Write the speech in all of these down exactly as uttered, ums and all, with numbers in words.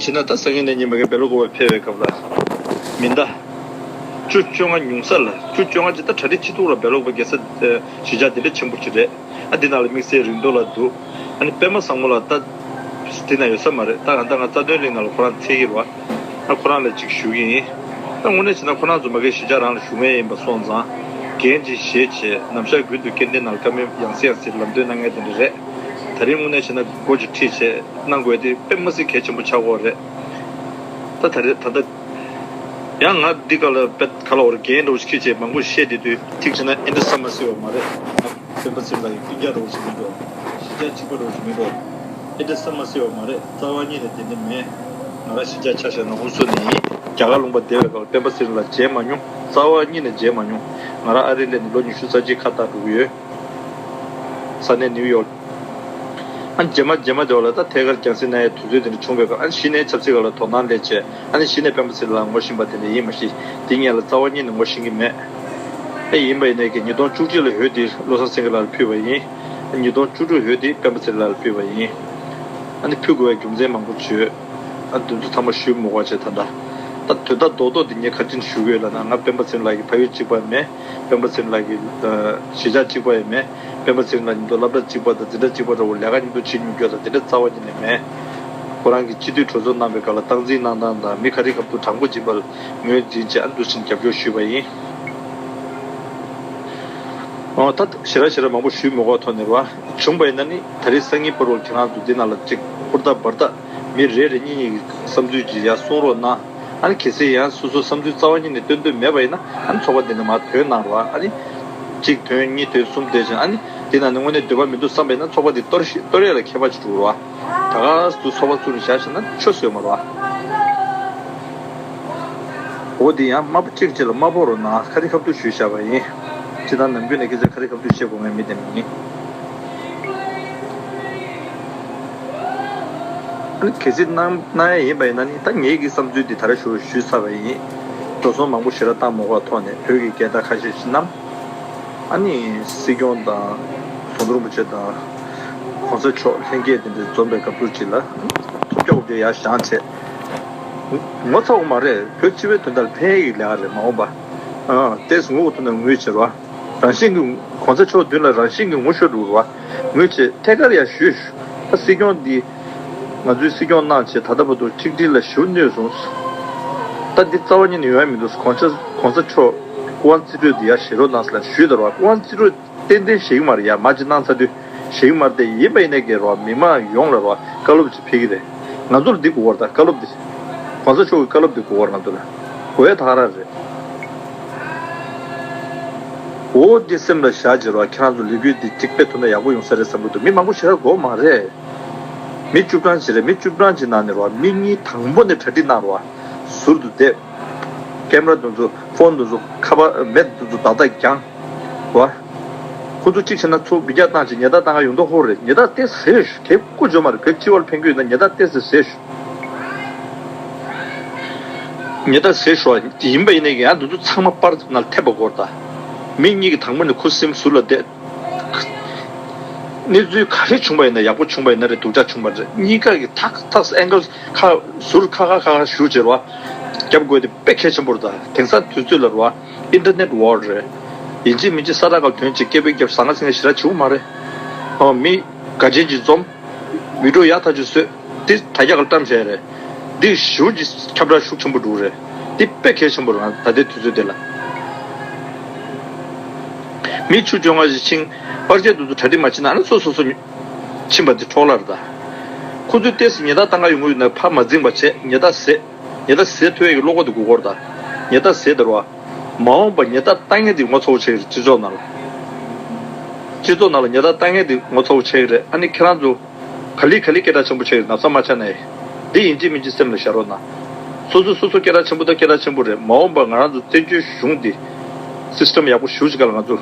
བྱས་ན་ད་སང་ཉིན་གནངས་ཉིན་མ་གི་སྦེལ་ཀོབ་ཕེབས་པའི་སྐབས་ལ་མི་ཟླ་བཅུ་བཅོ་ལྔ་ཉུང་ས་ལ་བཅུ་བཅོ་ལྔ་ཅིག་ད་གྲ་སྒྲིག་བྱེད་ཐུབ་ར། སྦེལ་ཀོབ་རྒྱལ་ས་གཞིས་ཆགས་དེ་འདྲ་ཆེན་པོ་ཅིག་རེད། ཨ་འདི་ནང་ལ་དམིགས་བསལ་རིང་ཐུང་ལ་འདུག་ཨ་ནི་པད་མ་བཟང་མོ་ལགས་ད་དེ་ན་ཡོད་ས་མ་རེད། ད་ད་ང་རྩ་དོན་གླིང་ནང་ལ་ཁོ་རང་འཚོལ་གྱི་རེད་བ། ཨ་ཁོ་རང་ལ་ཅིག་ཞུ་གི་ཡིན། ད་དངོས་གནས་བྱས་ན་ཁོ་རང་ཚོ་མ་གི་གཞིས་ཆགས་རང་ལ་བཞུགས་མཁན་ཡིན་པ་སོང་ཙང་འགན་ཅིག་བཞེས་བྱས་ནམ་ཞག་རྒྱུན་དུ་སྐྱེ་ལྡན་ནང་ལ་བཀའ་མོལ་ཡང་སེ་ཡང་སེ་ལམ་སྟོན་གནང་མཁན་དེ་འདྲ་རེད། ད་རིང་དངོས་གནས་བྱས་ན་འགོ་ཅིག་ཁྲིད་བྱས་གནང་དགོས་དེ་དཔེ་མ་སྲིད་གལ་ཆེན་པོ་ཆགས་ཀྱི་ཡོད་རེད། ད་ད་རེད་ད་ལྟ། ཡང་ང་འདི་ག་ལ་དཔེ་ག་ལ་འོར་འགན་འདྲ་བོ་ཞིག་འཁྱེར་བྱས་མང་པོ་བཤད་བསྡད་དུས་ཐིག་བྱས་ན་ཨེ་འདྲ་བསམ་མ་སྲིད་པ་མ་རེད། སྤེན་པ་ཚེ་རིང་ལགས་ཀྱི་སྤུན་ཀྱག་འདྲ་བོ་ཞིག་མིན་འགྲོ། གཞིས་ཆགས་གཅིག་པ་འདྲ་བོ་ཞིག་མིན་འགྲོ། ཨེ་འདྲ་བསམ་མ་སྲིད་པ་མ་རེད། རྩ་བ་ཉིད་ནས་དེ་འདྲ་མེད། ང་རང་གཞིས་ཆགས་ཆ་བཞག་ན་ཨུ་སུ་ནས་ཡིན། རྒྱ་གར་ལུང་པ་བསྡད་པའི་སྐབས་སྤེན་པ་ཚེ་རིང་ལགས་མཇལ་མ་མྱོང་། རྩ་བ་ཉིད་ནས་མཇལ་མ་མྱོང་། ང་རང་ཨ་རི་སླེབས་ནས་ལོ་ཉི་ཤུ་རྩ་གཅིག་ཁ་བཏགས་འགྲོ་གི་ཡོད། ས་གནས་ནིའུ་ཡོག་ཨ་ནི་རྗེས་མ་རྗེས་མ་དེ་བ་ལ་ད་ཐད་ཀར་རྒྱང་སྲིང་གནང་ཡའི་དུས་ཚོད་དེ་འདྲ་བྱུང་བའི་སྐབས་ཨ་ནི་གཞི་ནས་ཆབ་སྲིད་སྒང་ལ་དོ་སྣང་སླེབས་བྱས་ཨ་ནི་གཞི་ནས་སྤེན་པ་ཚེ་རིང་ལགས་ངོ་ཤེས་པ་དེ་འདྲ་ཡིན་མ་གཞི་དེ་སྔོན་ལ་རྩ་བ་ཉིད་ནས་ངོ་ཤེས་ཀྱི་མེད། ཨེ་ཡིན་པ་ཡིན་ནའི་གི་ཉིས་སྟོང་བཅུ་གཅིག་ལ་འོས་དེ་བློ་བཟང་སེང་གེ་ལགས་ལ་ཕུལ་བ་ཡིན། ཉིས་སྟོང་བཅུ་དྲུག་འོས་དེ་སྤེན་པ་ཚེ་རིང་ལགས་ལ་ཕུལ་བ་ཡིན། ཨ་ནི་ཕུལ་དགོས་པའི་རྒྱུ་མཚན་མང་པོ་བརྗོད། ཨ་འདི་ཚོ་ཚང་མ་ཞུས་མི་དགོས་བྱས་ད་ལྟ། ད་དོན་དག་རྡོག་རྡོག་འདི་ངས་ག་རེ་བྱས་ནས་ཞུ་གི་ཡོད་ལབ་ན་ང་སྤེན་པ་ཚེ་རིང་ལགས་ཀྱི་ཕ་ཡུལ་གཅིག་པ་མེད། སྤེན་པ་ཚེ་རིང་ལགས་ཀྱི་ཨ་གཞིས་ཆགས་གཅིག་པ་ཡང་མེད། སྤེན་པ་ཚེ་རིང་ལགས་མཉམ་དུ་སློབ་གྲྭ་གཅིག་པ་དང་འཛིན་གྲྭ་གཅིག་པ་འདྲ་བོ་ལས་ཀ་མཉམ་དུ་བྱེད་མྱོང་རྒྱུ་དང་དེ་འདྲ་རྩ་བ་ཉིད་ནས་མེད། ཁོ་རང་གིས་སྤྱི་འཐུས་གྲོས་ཚོགས་གནང་བའི་སྐབས་ལ་སྟངས་འཛིན་གནང་སྟངས་དང་མི་ག་རེ་ག་ཚོད་དྲང་པོ་ཡིན་པར་ངོས་འཛིན་བྱས་ཨ་འདུག་སེ་རྒྱབ་སྐྱོར་ཞུས་པ་ཡིན། ཨོ་ད་ཞེ་དྲག་ཞེ་དྲག་མང་པོ་ཞུས་མི་དགོས་ཐོག་ནས་རེད་བ། བྱུང་བ་ཡིན་ན་ནི་ད་རེས་སང་ཉིན་བར་དུ་ཁྱེད་རང་ཚོ་འདི་ནང་ལ་ཅིག་ཧུར་ཐག་འབར་ཐག་མི་རེ་རེ་གཉིས་གཉིས་ཀྱི་བསམ་ཚུལ་ཅིག་ཡར་གསུང་རོགས་གནང་། ཨ་ནི་གལ་སྲིད་ཡང་སོ་སོ་བསམ་ཚུལ་རྩ་བ་ཉིད་ནས་སྟོན་འདོད་མེད་པ་ཡིན་ན་ཨ་ནི་ཚོགས་པ་འདི་ནས་མར་ཐོན་གནང་རོགས། ཨ་ནི་གཅིག་ཐོན་གཉིས་ཐོན་གསུམ་ཐོན་ཕྱིན་ཨ་ནི་འདི་ནང་ནས་དངོས་གནས་འདོད་པ་མི་འདུག་བསམ་པ་ཡིན་ན་ཚོགས་པ་འདི་གཏོར་གཏོར་ཡས་ལ་ཁྱད་པར་ཅིག་འགྲོ་རོགས། ད་ག་སུ་ཚོགས་པ་བཙུགས་ནས་བཞག་བྱས་ན་ཆོ་ཟེར་མ་རེད་བ། འོ་འདི་ཡང་དམར་པོ་གཅིག་གཅིག་ལ་དམར་པོ་རོ་ན་ཁ་རི་ཁ་ཐུག་ཞུས་བཞག་པ་ཡིན། སྤྱིར་བཏང་ནམ་རྒྱུན་ནས་སྐད་ཆ་ཁ་རི་ཁ་ཐུག་བཤད་དགོས་ངེས་མི་དེ་མིན། ཨ་ནི་གལ་སྲིད་གནང་གནང་ཡ་ཡིན་པ་ཡིན་ན་ནི་ད་ངེད་ཀྱི་བསམ་ཚུལ་འདི་ད་རེ་ཞུ་ཞུས་ཚར་བ་ཡིན། འགྲོ་སོང་མང་པོ་ཞེ་དྲག་བཏང་མ་དགོས་ཐོག་ནས་བོད་ཀྱི་རྒྱལ་དར་ཁ་ཤས་ཤིག་བསྣམས། ཨ་ནི་སྲིད་སྐྱོང་དང་གཞོན་ནུ་རིན་པོ་ཆེ་དང་གོང་ས་མཆོག་ལྷན་རྒྱས་དེ་འདྲ་འཛོམས་པའི་སྐབས་དུས་གཅིག་ལ་ཐུགས་རྒྱ་དབུ་རྒྱ་ཡར་བཞེངས་བྱས། ངོ་ཚ་བ་མ་རེད། བོད་སྤྱི་པའི་དོན་དག་ལ་ཕན་ཡས་ཀྱི་ལས་ཀ་རེད་མ་འོངས་པ། ཨ་ཏེས་ངུ་གུ་ཐུག་ན་ངུས་བྱེད་རོགས། རང་བཞིན་གྱི་གོང་ས་མཆོག་མདུན་ལ་རང་བཞིན་གྱི་ངུ་ཤོར་འགྲོ་རོགས། ངུས་བྱེད་ཐད་ཀར་ཡར་ཞུས་ཞུ། ད་སྲིད་སྐྱོང་འདི། ང་ཚོའི་སྲིད་སྐྱོང་གནང་བྱས་ད་ལྟ་བར་དུ་ཆིག་སྒྲིལ་ལ་ཞུ་གནོད་སོང་། ད་འདི་རྩ་བ་ཉིད་ནས་ཡོང་ཡ་མི་འདུག་གོང་ས་གོང་ས་མཆོག་སྐུ་དབང་རྩིས་སྤྲོད་འདི་ཡར་བཞེས་རོགས་གནང་ཟེར་ལ་ཞུས་ད་རོགས། སྐུ་དབང་རྩིས་སྤྲོད་ཏན་ཏན་བཞེས་ཀྱི་མ་རེད་ཡ། མ་ཅིག་གནང་ཚར་དུས་བཞེས་ཀྱི་མ་རེད་དེ། ཡིན་པ་ཡིན་ནའི་གི་རོགས་མི་མང་ཡོངས་ལ་རོགས་བཀའ་སློབ་ཅིག་ཕེབས་ཀྱི་རེད། ང་ཚོར་འདི་དགོས་པ་རེད་ད། བཀའ་སློབ་འདི། གོང་ས་མཆོག་གི་བཀའ་སློབ་འདི་དགོས་པ་རེད་ང་ཚོ་ལ། དགོས་ཡ་ད་ག་རང་རེད། འོ་འདི་སེམས་ལ་བཞག་བྱས་རོགས། ཁྱེད་རང་ཚོ་ལས་འགུལ་འདི་གཅིག་སྤེལ་ཐུབ་ན་ཡག་པོ་ཡོང་ས་རེད་བསམ་གྱི་འདུག་མི་མང་པོ་ཞེ་དྲག་དགོས་མ་རེད། མི་བཅུ་གྲངས་ཅིག་རེད། མི་བཅུ་གྲངས་ཅིག་ནང་ནས་རོགས་མི་གཉིས་དང་པོ་ནས་གྲ་སྒྲིག་གནང་རོགས། ཟུར་དུ་བསྡད། ཀེམ་ར་དེ་ཚོ་ཕོན་དེ་ཚོ་ཁ་པར་མེད་དེ་ཚོ་བདག་བདག་རྒྱང་། བ། ཁོ་ཚོ་གཅིག་བྱས་ན་ཚུར་འབུད་རྒྱག་བཏང་བྱས་ཉེས་རྡུང་བཏང་ག་ཡོང་མདོག་ཁ་པོ་རེད། ཉེས་རྡུང་ཏོག་ཙམ་བཟོས་ཞུ། དེ་ཀུ་འཇོག་མ་རེད། བོད་སྤྱི་པ་ལ་ཕན་གྱི་ཡོད་ན་ཉེས་རྡུང་ཏོག་ཙམ་བཟོས་ཞུ། ཉེས་རྡུང་བཟོས་ཞུ་བ་ཡིན་པ་ཡིན་ནའི་ཡང་དེ་ཚོ་ཚང་མ་པར་ནང་ཐེབས་པ་དགོས་རེད་ད། མི་གཉིས་ཀྱི་དང་པོ་ནས་ཁུ་སིམ་ཟུར་ལ་བསྡད། གནས་ཚུལ་ག་རེ་བྱུང་བ་ཡིན་ན། ཡག་པོ་བྱུང་བ་ཡིན་ན་རེད། སྡུག་ཅག་བྱུང་བ་རེད། གཉིས་ཀ་གི་ཐག་ཐག་ཨེང་གལ་ཁ་ཟུར་ཁ་ཁ་ཁ་ཁ་ཞུ་བྱེད་རོགས། རྒྱབ་དགོས་དེ་དཔེ་གལ་ཆེན་པོ་རེད་ད། དེང་སང་དུས་ཚོད་ལ་རོགས། ཨིན་ཊར་ནེཊ་ཝརལཌ་རེད། ཡིན་གཅིག་མིན་གཅིག་ས་ཐག་ག་ལ་ཐོན་ཅིག་སྐད་འབོད་རྒྱབ་ཟང་ངེ་ཟིང་ངེ་ཞེ་དྲག་བྱེད་དགོས་མ་རེད། ཨོ་མི་དགའ་ཆེན་ཅིག་འཛོམས། བི་ཌིའོ་ཡག་ཐག་ཆོད་བཟོས། དེ་དྲ་རྒྱ་ག་ལ་བཀྲམ་བཞག་རེད། འདི་ཞེ་པོ་ཅིག་ཁྱབ་བསྒྲགས་ཤུགས་ཆེན་པོ་འགྲོ་གི་རེད། འདི་དཔེ་གལ་ཆེན་པོ་རེད། ང་ད་ལྟའི་དུས་ཚོད་འདི་ལ། མི་བཅུ་བཅོ་ལྔ་ཞིག་ཕྱིན། པར་ཆས་དེ་ཚོ་གྲ་སྒྲིག་མ་བྱས་ན་ཨ་ནི་སོ་སོ་སོ་ཕྱིན་པ་འདི་འཕྲོ་བརླག་རེད་ད། ཁོ་ཚོས་ཏོག་ཙམ་ཉེས་རྡུང་བཏང་ག་ཡོང་གི་ཡོད་ན་ཕར་མ་འཛིངས་པ་བྱས། ཉེས་རྡུང་བཟོས། ཉེས་རྡུང་བཟོས་ཐུབ་ཡས་ཀྱི་བློ་ཁོག་དེ་དགོས་ཀྱི་རེད་ད། ཉེས་རྡུང་བཟོས་དེ་རེད་བ། མ་འོངས་པ་ཉེས་རྡུང་བཏང་མཁན་དེ་ངོ་ཚ་པོ་ཆགས་ཀྱི་རེད། སྤྱི་ཚོགས་ནང་ལ། སྤྱི་ཚོགས་ནང་ལ་ཉེས་རྡུང་བཏང་མཁན་དེ་ངོ་ཚ་པོ་ཆགས་ཀྱི་རེད། ཨ་ནི་ཁྱེད་རང་ཚོ་ག་ལེ་ག་ལེ་སྐད་གྲགས་ཆེན་པོ་ཆགས་ཀྱི་རེད། ན་བཟའ་མ་ཆགས་ན་ཡིན། འདི་ཡིན་གཅིག་མིན་གཅིག་སེམས་ལ་བཞག་རོགས་གནང་། སོ་སོ་སོ་སོ་སྐད་གྲགས་ཆེན་པོ་དང་སྐད་གྲགས་ཆེན་པོ་རེད། མ་འོངས་པ་ང་རང་ཚོ་བཙན་བྱོལ་གཞུང་འདི་སིས་ཊམ་ཡག་པོ་ཞེ་པོ་ཅིག་སྒང་ལ་ང་ཚོ་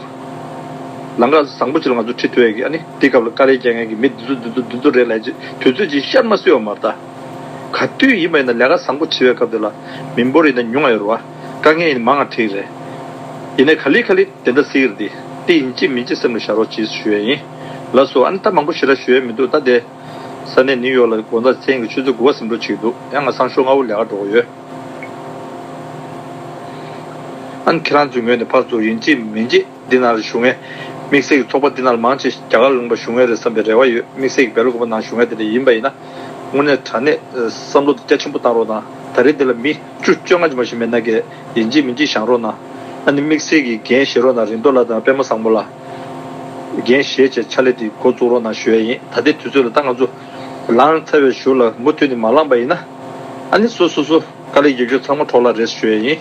ལམ་ཁ་བཟང་པོ་ཅིག་ལ་ང་ཚོ་ཁྲིད་ཐུབ་ཡས་ཀྱི། ཨ་ནི་འདི་སྐབས་ལ་དཀའ་ལས་རྒྱག་མཁན་གྱི་མི་འདི་ཚོ་འདི་ཚོ་འདི་ཚོ་རེད་ལབ་ཀྱི་དུས་ཚོད་ཅིག་ཤར་མ་སོང་བ་མ་རེད་ད། ག་དུས་ཡིན་པ་ཡིན་ན་ལས་ཀ་བཟང་པོ་བྱེད་པའི་སྐབས་དེ་ལ་མི་འབོར་ཡིན་ན་ཉུང་ང་ཡོད་རེད་བ། དཀའ་ངལ་ཡིན་ན་མང་ང་འཕྲད་ཀྱི་རེད། ཡིན་ནའི་ག་ལེ་ག་ལེ་དེ་འདྲ་སེ་གི་རེད་དེ། དེ་ཡིན་གཅིག་མིན་གཅིག་སེམས་ལ་བཞག་རོགས་གྱིས་ཞུ་ཡས་ཡིན། ལགས་སོ། ཨ་ནི་ད་མང་པོ་ཞེ་དྲག་ཞུ་ཡས་མི་འདུག་ད་དེ། ས་གནས་ནིའུ་ཡོག་ལ་དགོང་དག་མཚན་གྱི་ཆུ་ཚོད་དགུ་པ་ཟིན་འགྲོ་བྱེད་ཀྱི་འདུག་ཡང་ང་སང་ཞོགས་སྔ་པོ་ལས་ཀ་འགྲོ་གི་ཡོད། ཨ་ནི་ཁྱེད་རང་ཚོའི་ངོས་ནས་ཕར་ཚུར་ཡིན་གཅིག་མིན་གཅིག་འདི་ནང་ལ་བཞུགས་མཁན། དམིགས་བསལ་གྱི་ཚོགས་པ་འདི་ནང་ལ་མང་ཆེ་རྒྱ་གར་ལུང་པ་བཞུགས་མཁན་རེད་བསམ་པའི་རེ་བ་ཡོད། དམིགས་བསལ་གྱི་སྦེལ་ཀོབ་ནང་བཞུགས་མཁན་དེ་འདྲ་ཡིན་པ་ཡིན་ན། དངོས་གནས་དྲང་གནས་བསམ་བློ་དེ་རྒྱ་ཆེན་པོ་བཏང་རོགས་གནང་། ད་རེས་འདི་ལ་མི་བཅུ་བཅོ་ལྔ་ཅིག་མ་ཞིག་མེད་ན་གི་ཡིན་གཅིག་མིན་གཅིག་བཞེངས་རོགས་གནང་། ཨ་ནི་དམིགས་བསལ་གྱི་འགན་བཞེས་རོགས་གནང་། རིན་རྡོ་ལགས་དང་པད་མ་བཟང་མོ་ལགས། འགན་བཞེས་བྱས་ཕྱག་ལས་དེ་འགོ་བཙུགས་རོགས་གནང་ཞུ་ཡ་ཡིན། ད་ལྟའི་དུས་ཚོད་ལ་ད་ང་ཚོ་ལངས་ཚར་བའི་གཞུག་ལ་མུ་མཐུད་ནས་མ་ལངས་པ་ཡིན་ན། ཨ་ནི་སོ་སོ་སོ་དཀའ་ལས་རྒྱབ་རྒྱུ་ཚང་མ་འཕྲོ་བརླག་རེད་ཞུ་ཡ་ཡིན།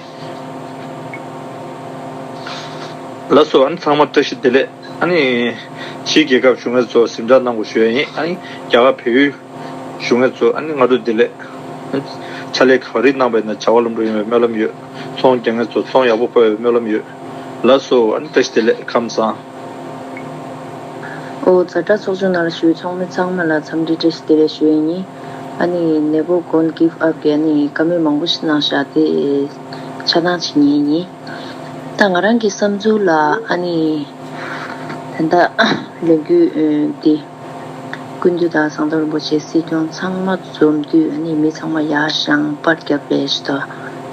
ལགས་སོ། ཨ་ནི་ཚང་མ་བཀྲ་ཤིས་བདེ་ལེགས། ཨ་ནི་ཕྱིའི་རྒྱལ་ཁབ་བཞུགས་མཁན་ཚོ་གཟིམ་འཇག་གནང་དགོས་ཞུ་ཡ་ཡིན། ཨ་ནི་རྒྱ་གར་བལ་ཡུལ་བཞུགས་མཁན་ཚོ་ཨ་ནི་སྔ་དྲོ་བདེ་ལེགས། ཕྱག་ལས་ག་རེ་གནང་པ་ཡིན་ན་བྱ་བ་ལམ་འགྲོ་ཡོང་བའི་སྨོན་ལམ་ཡོད། ཚོང་རྒྱག་མཁན་ཚོ་ཚོང་ཡག་པོ་འཕར་བའི་སྨོན་ལམ་ཡོད། ལགས་སོ། ཨ་ནི་བཀྲ་ཤིས་བདེ་ལེགས། ཁམས་བཟང་། ཨོ་ཛ་དྲག་ཚོགས་ཆུང་ནང་ལ་བཞུགས་ཚོགས་མི་ཚང་མ་ལ་འཚམས་འདྲི་བཀྲ་ཤིས་བདེ་ལེགས་ཞུ་ཡས་ཡིན། ཨ་ནི་ནེ་པོ་གོན་གིབ་ཨབ་གི་ཨ་ནི་བཀའ་མོལ་མང་པོ་ཞིག་གནང་བཞག་དེ་ཆ་ཚང་བྱེད་ཉན་ཡིན། ད་ང་རང་གི་བསམ་ཚུལ་ལ་ཨ་ནི་ད་ལྟ་ལས་འགུལ་འདི་ཀུན་འདུས་དང་ཟམ་གདོང་རིན་པོ་ཆེ་སྲིད་སྐྱོང་ཚང་མ་འཛོམས་དུས་ཨ་ནི་མི་ཚང་མ་ཡར་བཞེངས་པར་རྒྱབ་པའི་ཞིག་ད་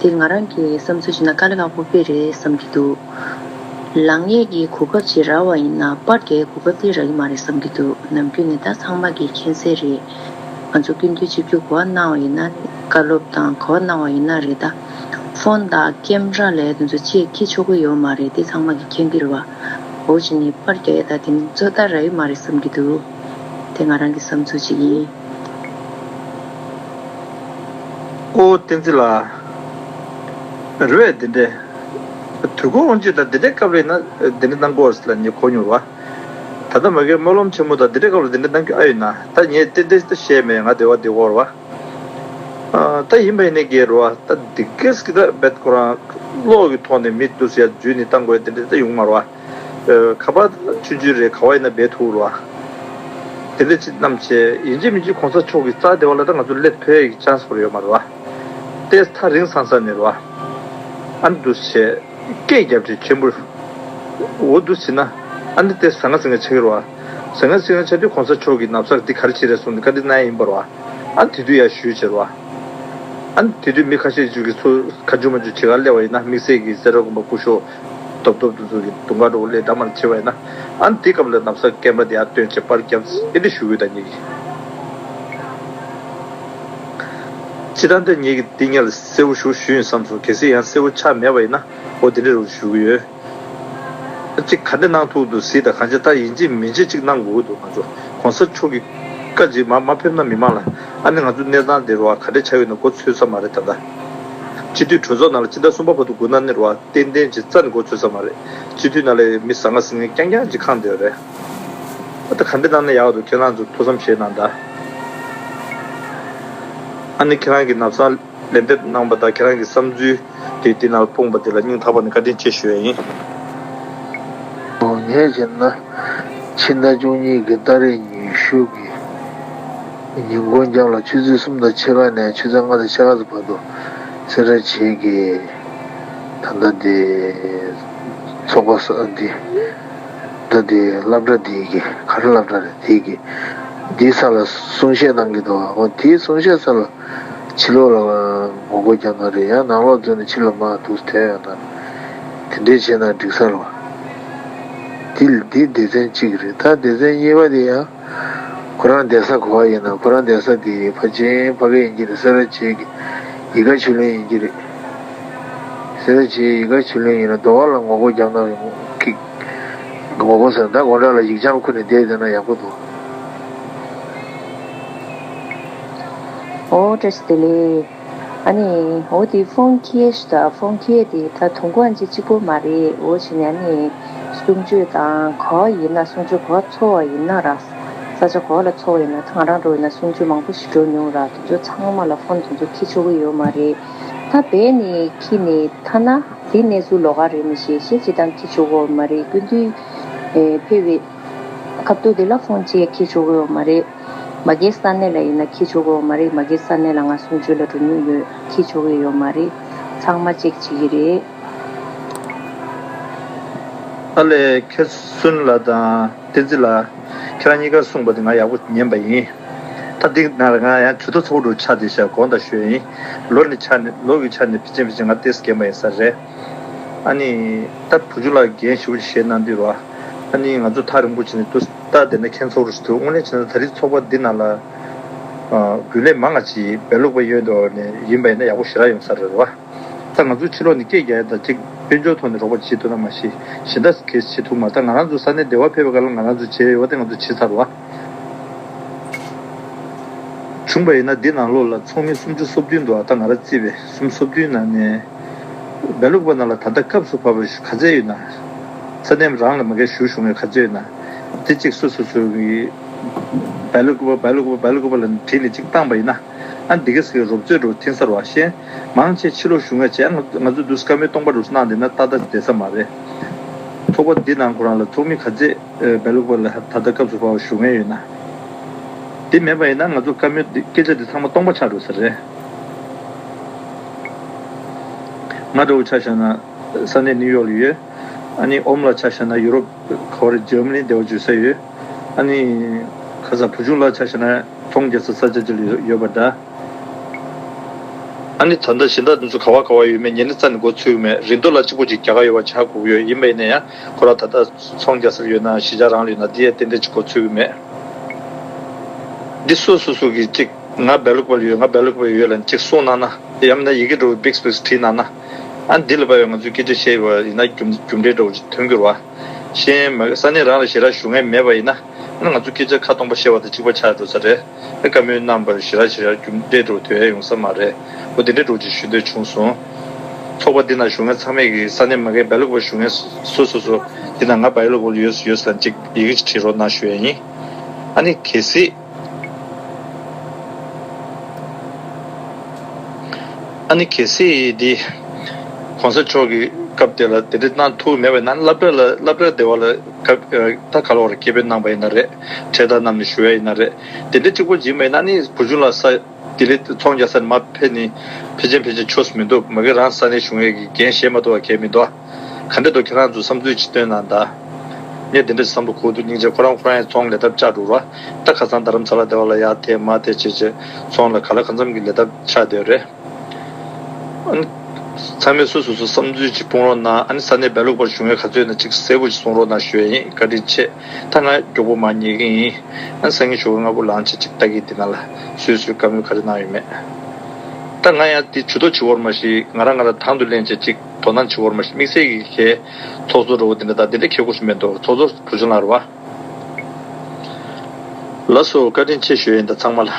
དེ་ང་རང་གི་བསམ་ཚུལ་བྱས་ན་དཀའ་ལས་ཁག་པོ་དཔེ་རེད་བསམ་གྱི་འདུག་ལངས་ཡས་ཀྱི་གོ་སྐབས་ཅིག་རག་པ་ཡིན་ན་པར་རྒྱག་གོ་སྐབས་དེ་རག་གི་མ་རེད་བསམ་གྱི་འདུག་ནམ་རྒྱུན་ནས་ད་ཚང་མ་གི་མཁྱེན་གསལ་རེད། ང་ཚོ་སྐྱིད་སྡུག་ཆིབས་བསྒྱུར་ག་པར་གནང་བ་ཡིན་ན་བཀའ་སློབ་དང་ག་པར་གནང་བ་ཡིན་ན་རེད་ད། ཕོན་དང་ཀེམ་ར་ལས་དེ་ཚོ་ཅིག་འཁྱེར་ཆོག་གི་ཡོད་མ་རེད་དེ་ཚང་མ་གི་མཁྱེན་གྱི་རེད་བ། འོ་བྱས་ནས་པར་རྒྱག་ཡས་ད་དེ་ནི་ཚོད་ལྟ་རག་གི་མ་རེད་བསམ་གྱི་འདུག་དེ་ང་རང་གི་བསམ་ཚུལ་ཅིག་ཡིན། ཨོ་བསྟན་འཛིན་ལགས། རེད་བས་དེ་འདྲས། དུས་འཁོར་དབང་ཆེན་དང་དེ་འདྲའི་སྐབས་ལ་ཡིན་ན་དེ་འདྲ་གནང་དགོས་ལ་ངས་གོ་མྱོང་བ། ད་ལྟ་མ་གིའི་སྨོན་ལམ་ཆེན་མོ་དང་དེ་འདྲའི་སྐབས་ལ་དེ་འདྲ་གནང་རྒྱུ་ཨ་ཡོད་ན་ད་ངས་ཏན་ཏན་ད་བཤད་མེད་ང་བདེ་བ་བདེ་བོ་རེད་བ། ད་ཡིན་པ་ཡིན་ནའི་གལ་རེད་བ་ད་འདི་གས་ཀྱི་ད་རྦད་ཁོ་རང་བློ་གི་ཐོག་ནས་མི་འདུག་ཟེར་ཡ་འཇུས་ནས་བཏང་དགོས་དེ་འདྲ་ད་ཡོང་མ་རེད་བ། ཁ་པར་ཆུང་ཆུང་རེད་ག་བ་ཡིན་ན་འབད་ཐུབ་རེད་བ། དེ་འདྲ་ཅིག་བསྣམས་བྱས་ཡིན་གཅིག་མིན་གཅིག་གོང་ས་མཆོག་གི་རྩ་བདེ་བ་ལ་ད་ང་ཚོ་སླེབས་ཕོད་ཡག་གི་ཆན་སི་ཡོད་མ་རེད་བ། ཏེས་ཐག་རིང་སང་ས་ནས་རེད་བ། ཨ་ནི་འདུག་བྱས་སྐད་རྒྱབ་བྱས་ཆེན་པོ། འོ་འདུག་བྱས་ན་ཨ་ནི་ཏེས་ཟང་ངེ་ཟིང་ངེ་ཆགས་ཀྱི་རེད་བ། ཟང་ངེ་ཟིང་ངེ་ཆགས་དུས་གོང་ས་མཆོག་གི་ན་བཟའ་འདི་ག་རེ་བྱས་རེད་གསུངས་ནས་བཀའ་འདྲི་གནང་ཡ་ཡིན་པ་རེད་བ། ཨ་ནི་དེ་དུས་ཡར་ཞུས་བྱས་རེད་བ། ཨ་ནི་དེ་དུས་མི་ཁ་ཤས་ཅིག་གིས་ཚུར་ཁ་མཆུ་མ་མཆུ་བྱེད་ག་སླེབས་པ་ཡིན་ན་དམིགས་བསལ་གྱི་སེ་ར་དགོན་པ་སྐུ་ཞབས་རྡོབ་རྡོབ་དེ་ཚོ་གི་དུང་དཀར་འདྲ་པོ་སླེབས་འདྲ་མ་འདྲ་བྱེད་པ་ཡིན་ན། ཨ་ནི་དེ་སྐབས་ལ་ན་བཟའ་ཀེམ་ར་དེ་ཡར་བཏོན་བྱས་པར་བརྒྱབ་ཨེ་འདྲ་ཞུ་གི་ཡོད་ད་ངེད་ཀྱིས། སྤྱིར་བཏང་ད་ངེད་ཀྱིས་འདི་སྔོན་ལ་གསལ་པོ་ཞེ་པོ་ཞུས་ཡིན་བསམ་སོང་། གལ་སྲིད་ཡང་གསལ་པོ་ཆགས་མེད་པ་ཡིན་ན་འོ་དེ་འདྲ་རུ་ཞུ་གི་ཡོད། ཅིག་ག་འདྲ་གནང་ཐུབ་འདུག་ཟེར་ད་གང་ཅི་ད་ཡིན་གཅིག་མིན་གཅིག་ཅིག་གནང་དགོས་ཀྱི་འདུག་ང་ཚོ་གོང་ས་མཆོག་གི་བཀའ་ཅིག་མ་མ་ཕེབས་ན་མི་མང་ལ་ཨ་ནི་ང་ཚོ་གནས་སྟངས་འདི་རུ་བ་ག་འདྲ་ཆགས་ཡོད་ན་མགོ་ཚོས་ས་མ་རེད་ད་ལྟ། སྤྱི་འཐུས་གྲོས་ཚོགས་ནང་ལ་ཕྱི་ཟླ་གསུམ་པ་བར་དུ་སྒུག་ན་ནི་རུ་བ་ཏན་ཏན་ཅིག་རྩ་ནས་མགོ་ཚོས་ས་མ་རེད། སྤྱི་འཐུས་ནང་ལ་མི་ཟང་ངེ་ཟིང་ངེ་རྐྱང་རྐྱང་ཅིག་ཁེངས་བསྡད་ཡོད་རེད། ཨ་ད་ག་འདྲ་གནང་ན་ཡག་འདུག་ཁྱེད་རང་ཚོ་ཐུགས་བསམ་བཞེས་གནང་ད། ཨ་ནི་ཁྱེད་རང་གི་ན་བཟའ་ལན་འདེབས་གནང་པ་དང་ཁྱེད་རང་གི་བསམ་ཚུལ་དེ་འདི་ནང་སྤུངས་པ་དེ་ལ་སྙིང་ཐག་པ་ནས་བཀའ་དྲིན་ཆེ་ཞུ་ཡ་ཡིན། ངས་བྱས་ན་ཕྱི་ཟླ་བཅུ་གཉིས་ཀྱི་ཏ་རིག་ཉི་ཤུ་གི་ཉིན་གུང་རྒྱབ་ལ་ཆུ་ཚོད་གསུམ་དང་ཕྱེད་ཀ་ནས་ཆུ་ཚོད་ལྔ་དང་ཕྱེད་ཀ་ཙམ་བར་དུ་སེ་ར་བྱེས་ཀྱི་ད་ལྟ་འདི་ཚོགས་པ་ས་འདི་ད་འདི་སློབ་གྲྭ་འདི་གི་ག་རེ་སློབ་གྲྭ་རེད་འདི་གི་འདིའི་ས་ལ་གསུང་བཤད་གནང་གི་འདུག་འོ་དེའི་གསུང་བཤད་ས་ལ་ཕྱི་ལོགས་ལ་ངོ་རྒོལ་རྒྱབ་ན་རེད། ཡང་ནང་ལོགས་འཛུལ་ནས་ཕྱི་ལ་མར་འདུག་ཐོན་ཡོང་ན་དེ་འདྲས་བྱས་ན་འགྲིག་ས་རེད་བ། འདི་འདི་སྡེ་ཚན་གཅིག་རེད། ད་སྡེ་ཚན་གཉིས་པ་དེ་ཡང་ཁོ་རང་བསྡད་ས་ག་པར་ཡིན་ན་ཁོ་རང་བསྡད་ས་དེ་ཕལ་ཆེར་ཕ་གི་ཡིན་གྱི་རེད། སེ་ར་བྱེས་ཀྱི་ཡིད་དགའ་ཆོས་གླིང་ཡིན་གྱི་རེད། སེ་ར་བྱེས་ཡིད་དགའ་ཆོས་གླིང་ཡིན་ན་རྡོ་བ་ལ་ངོ་རྒོལ་རྒྱབ་ན་ཡོང་གི་ངོ་རྒོལ་ཟེར་ན་ད་དགོང་དག་ལ་ཡིག་བྱང་ཁུར་ནས་བསྡད་བསྡད་ན་ཡག་པོ་འདུག་ཨོ་བཀྲ་ཤིས་བདེ་ལེགས། ཨ་ནི་འོ་དེ་ཕོན་ཁྱེར་ཞིག་དང་ཕོན་ཁྱེར་དེ་ད་དུང་གོ་ཨན་ཅི་གཅིག་པོ་མ་རེད། འོ་བྱས་ནས་ཨ་ནི་གསུང་ཆོས་དང་ག་པར་ཡིན་ན་གསུང་ཆོས་ག་པར་ཚོགས་པ་ཡིན་ན་ར་ས་ཆ་ག་པར་ལ་ཚོགས་པ་ཡིན་ན་ད་ང་རང་འགྲོ་ཡིན་ན་གསུང་ཆོས་མང་པོ་ཞིག་འགྲོ་མྱོང་ར་དེ་ཚོ་ཚང་མ་ལ་ཕོན་དེ་ཚོ་འཁྱེར་ཆོག་གི་ཡོད་མ་རེད། ད་བས་ནས་འཁྱེར་ནས་ཐ་ན་དེ་གནས་ཚུལ་ལོགས་ཀ་རེད་མི་ཤེས་ཤེས་ཅི་དང་འཁྱེར་ཆོག་གི་ཡོད་མ་རེད། སྐུ་མདུན་ཕེབས་པའི་སྐབས་དུས་དེ་ལ་ཕོན་ཅིག་འཁྱེར་ཆོག་གི་ཡོད་མ་རེད། མ་གིའི་ས་གནས་ལ་ཡིན་ན་འཁྱེར་ཆོག་གི་ཡོད་མ་རེད། མ་གིའི་ས་གནས་ལ་ང་གསུང་ཆོས་ལ་འགྲོ་མྱོང་ཡོད། འཁྱེར་ཆོག་གི་ཡོད་མ་རེད། ཚང་མ་ཅེག་བྱེད་ཀྱི་རེད། ཨ་ལས་མཁས་བཙུན་ལགས་དང་བསྟན་འཛིན་ལགས། ཁྱེད་རང་གཉིས་ཀ་གསུངས་པ་དེ་ང་ཡག་པོ་ཉན་པ་ཡིན། ད་ འདི་ནང་ལ་ང་ཡང་གྲོས་ཐོག་ཚོགས་འདུ་ཆགས་བསྡད་ཤག་དགོངས་དག་ཞུ་ཡ་ཡིན། ལོ་ནི་ཆ་ནས་ལོ་གི་ཆ་ནས་ཕལ་ཆེར་ཕལ་ཆེར་ང་ཏོག་ཙམ་རྒན་པ་ཡིན་ས་རེད། ཨ་ནི་ད་བུ་ཆུང་ལགས་འགན་ཞེ་པོ་ཅིག་བཞེས་གནང་དུས་ར། ཨ་ནི་ང་ཚོ་ཐག་རིང་པོ་བྱས་ནས་ཏོག་ཙམ་ལྟ་བསྡད་ན་ཁྱད་མཚར་པོ་ཞིག་འདུག་དངོས་གནས་བྱས་ན་ད་རེས་ཚོགས་པ་འདི་ནང་ལ་རྒྱུན་ལས་མང་ང་ཅིག་སྦེལ་ཀོབ་ཡོད་འདུག་ནས་ཡིན་པ་ཡིན་ན་ཡག་པོ་ཞེ་དྲག་ཡོང་ས་རེད་བ། ད་ང་ཚོ་ཕྱི་ལོགས་ནས་སྐད་རྒྱག་ཡ་ད་ཅིག་དཔལ་འབྱོར་ཐོག་ནས་རོགས་པ་བྱེད་ཐུབ་ན་མ་གཞི་གཞན་དག་གས་བྱེད་ཐུབ་མ། ད་ང་རང་ཚོ་ས་གནས་སྡེ་བ་ཕེབས་པའི་སྐབས་ལ་ང་རང་ཚོ་བྱས་ཡོད་པ་དེ་ང་ཚོ་བྱས་ཚར་བ། བྱུང་བ་ཡིན་ན་འདི་ནང་ལོགས་ལ་ཚོགས་མི་སུམ་ཅུ་སོ་བདུན་འདུག་ད་ང་རང་རྩིས་པས་སུམ་ཅུ་སོ་བདུན་ནང་ནས་སྦེལ་ཀོབ་ནང་ལ་ད་ལྟ་སྐབས་སུ་བབས་པ་ག་ཚད་ཡོད་ན། ས་གནས་རང་ལ་མ་གིར་ཞུ་བཞུགས་མཁན་ག་ཚད་ཡོད་ན། དེ་གཅིག་སོ་སོ་སོ་གི་སྦེལ་ཀོབ་སྦེལ་ཀོབ་སྦེལ་ཀོབ་ལ་བྲིས་ནས་གཅིག་བཏང་པ་ཡིན་ན། ཨ་འདི་ག་ཟེར་རོབ་རྩོད་འགྲོ་འཐེན་སར་བ་ཤེས། མང་ཆེ་ཕྱི་ལོགས་བཞུགས་མཁན་བྱས་ང་ང་ཚོ་འདུག་བཀའ་མོལ་སྟོང་པ་རུ་གནང་བསྡད་ན་ཏག་ཏག་བསྡད་ས་མ་རེད། ཚོགས་པ་འདི་ནང་ཁོ་རང་ལ་ཚོགས་མི་ག་ཚད་སྦེལ་ཀོབ་ལ་ད་ལྟ་སྐབས་སུ་བབས་པ་བཞུགས་མཁན་ཡོད་ན། དེ་མེད་པ་ཡིན་ན་ང་ཚོ་བཀའ་མོལ་འདི་སྐད་ཆ་འདི་ཚང་མ་སྟོང་པ་ཆགས་འགྲོ་ས་རེད། ང་འདྲ་བོ་ཆ་བཞག་ན་ས་གནས་ནིའུ་ཡོག་ལ་ཡོད། ཨ་ནི་ཨོམ་ལ་ཆ་བཞག་ན་ཡུ་རོབ་ག་བ་རེད་འཇར་མ་ནི་འདྲ་བོ་བརྗོད་ས་ཡོད། ཨ་ནི་ཁ་ས་བུ་ཆུང་ལ་ཆ་བཞག་ན་ཚོང་རྒྱག་ས་ས་ཆ་ཅིག་ལ་ཡོད་པ་འདྲ། ཨ་ནི་ད་ལྟ་གཞན་དག་དེ་ཚོ་ག་བ་ག་བ་ཡོད་མེད་ཉེ་རིང་རྩ་ནས་མགོ་ཚོད་ཀྱི་མེད། རིན་དོད་ལ་གཅིག་པོ་ཅིག་རྒྱ་གར་ཡོད་པ་ཆགས་དགོས་ཀྱི་ཡོད། ཡིན་པ་ཡིན་ན་ཡང་ཁོ་རང་ད་ལྟ་ཚོང་རྒྱག་སར་ཡོད་ན་གཞིས་ཆགས་རང་ལ་ཡོད་ན་འདི་ཡང་ཏན་ཏན་ཅིག་མགོ་ཚོད་ཀྱི་མེད། འདི་སོ་སོ་སོ་གིས་གཅིག་ང་སྦེལ་ཀོབ་ལ་ཡོད་ང་སྦེལ་ཀོབ་ལ་ཡོད་ལབ་ཅིག་གསུངས་གནང་ན། ཡང་མིན་ན་ཡི་གེ་འདྲ་བོ་བིག་སི་བིག་སི་བྲིས་གནང་ན། ཨ་འདི་ལ་བབས་ཡོད་ང་ཚོས་སྐད་ཆ་བཤད་ཡོད་པ་ཡིན་ན་རྒྱུ་རྒྱུ་འབྲས་འདྲ་བོ་ཅིག་ཐོན་གྱི་རེད་བ། གཞན་མ་ས་གནས་རང་ལ་ཞེ་དྲག་ཞུ་མཁན་མེད་པ་ཡིན་ན། ང་ཚོ་སྐད་ཆ་ཁ་སྟོང་པ་བཤད་པ་དང་གཅིག་པ་ཆགས་འགྲོ་ས་རེད། ཨེ་བཀའ་མོལ་གནང་བར་ཞེ་དྲག་ཞེ་དྲག་རྒྱུ་འབྲས་འགྲོ་དོན་ཡོང་ས་མ་རེད། འོ་དེ་འདྲའི་འགྲོ་ཅིག་ཞུ་འདོད་བྱུང་སོང་། ཚོགས་པ་འདི་ནང་ཞུགས་མཁན་ཚང་མས་ཀྱི་ས་གནས་མ་གིར་སྦེལ་ཀོབ་ཞུགས་མཁན་སོ་སོ་སོ་འདི་ནང་ང་སྦེལ་ཀོབ་ཡོད་ཡོད་ཟེར་ཅིག་ཡི་གེ་ཅིག་བྲིས་རོགས་གནང་ཞུ་ཡ་ཡིན། ཨ་ནི་གལ་སྲིད། ཨ་ནི་གལ་སྲིད་འདི། གོང་ས་མཆོག་གི་སྐབས་དེ་ལ་དེ་འདྲ་གནང་ཐུབ་མེད་པ་ན་སློབ་གྲྭ་ལ་སློབ་གྲྭ་སྡེ་བ་ལ་སྐབས་ད་ག་ལོག་རེ་སྐད་འབོད་གནང་པ་ཡིན་ན་རེད། འཕྲེད་དར་བསྣམས་ནས་ཞུ་ཡ་ཡིན་ན་རེད། དེ་འདྲ་གཅིག་པོ་ཡིན་པ་ཡིན་ན་ནི་བུ་ཆུང་ལ་ས་དེ་ལས་ཚོང་རྒྱག་ས་ནས་མར་ཕེབས་ནས་ཕལ་ཆེར་ཕལ་ཆེར་ཆོས་སུ་མི་འདུག་མ་གི་རང་ས་གནས་གཞུང་ཡས་ཀྱི་འགན་བཞེས་མ་ཐུབ་པ་གལ་མི་འདུག་ག་འདྲ་འདུག་ཁྱེད་རང་ཚོ་བསམ་ཚུལ་ཅིག་སྟོན་གནང་ད། ངས་དེ་འདྲ་བསམ་བློ་འཁོར་འདུག་སྙིང་རྗེ། ཁོ་རང་ཁོ་རང་ཡང་ཚོང་ལས་ཐབས་བཅག་འགྲོ་ར། ད་ཁ་སང་རྡ་རམ་ས་ལ་སྡེ་བ་ལ་ཡར་དེད་མར་དེད་བྱས་བྱས་ཚོང་ལ་ག་ལ་གང་འཚམ་གྱི་ལས་ཐབས་ཆགས་བསྡད་རེད། ཨ་ནི། ཚང་མས་སོ་སོ་སོ་བསམ་ཚུལ་ཅིག་སྤུངས་རོགས་གནང་། ཨ་ནི་ས་གནས་སྦེལ་ཀོབ་བར་བཞུགས་མཁན་ག་ཚོད་ཡོད་ན་ཅིག་གསལ་པོ་ཅིག་གསུང་རོགས་གནང་ཞུ་ཡ་ཡིན། བཀའ་དྲིན་ཆེ། ད་ང་མགྱོགས་པོ་མར་ཉལ་གི་ཡིན། ཨ་ནི་སང་ཉིན་ཞོགས་པ་སྔ་པོ་ལངས་བྱས་ཅིག་ལྟ་གི་འདི་ན་ལ་སུས་སུས་བཀའ་མོལ་ག་རེ་གནང་ཡོད་མེད། ད་ང་ཡང་དེ་ཇུས་གཏོགས་བྱེད་དགོས་རེད་མ་གཞི་ང་རང་ང་རང་དང་དུ་ལེན་བྱས་ཅིག་དོ་སྣང་བྱེད་དགོས་རེད་མ་གཞི་དམིགས་བསལ་གྱི་གལ་ཚོགས་གཙོ་འདྲ་བོ་དེ་འདྲ་དང་དེ་འདྲ་ཁྱད་དགོས་སུ་མེད་འདུག་ཚོགས་གཙོ་བུ་ཆུང་ལགས་རེད་བ། ལགས་སོ། བཀའ་དྲིན་ཆེ་ཞུ་ཡ་ཡིན་ད་ཚང་མ་ལ།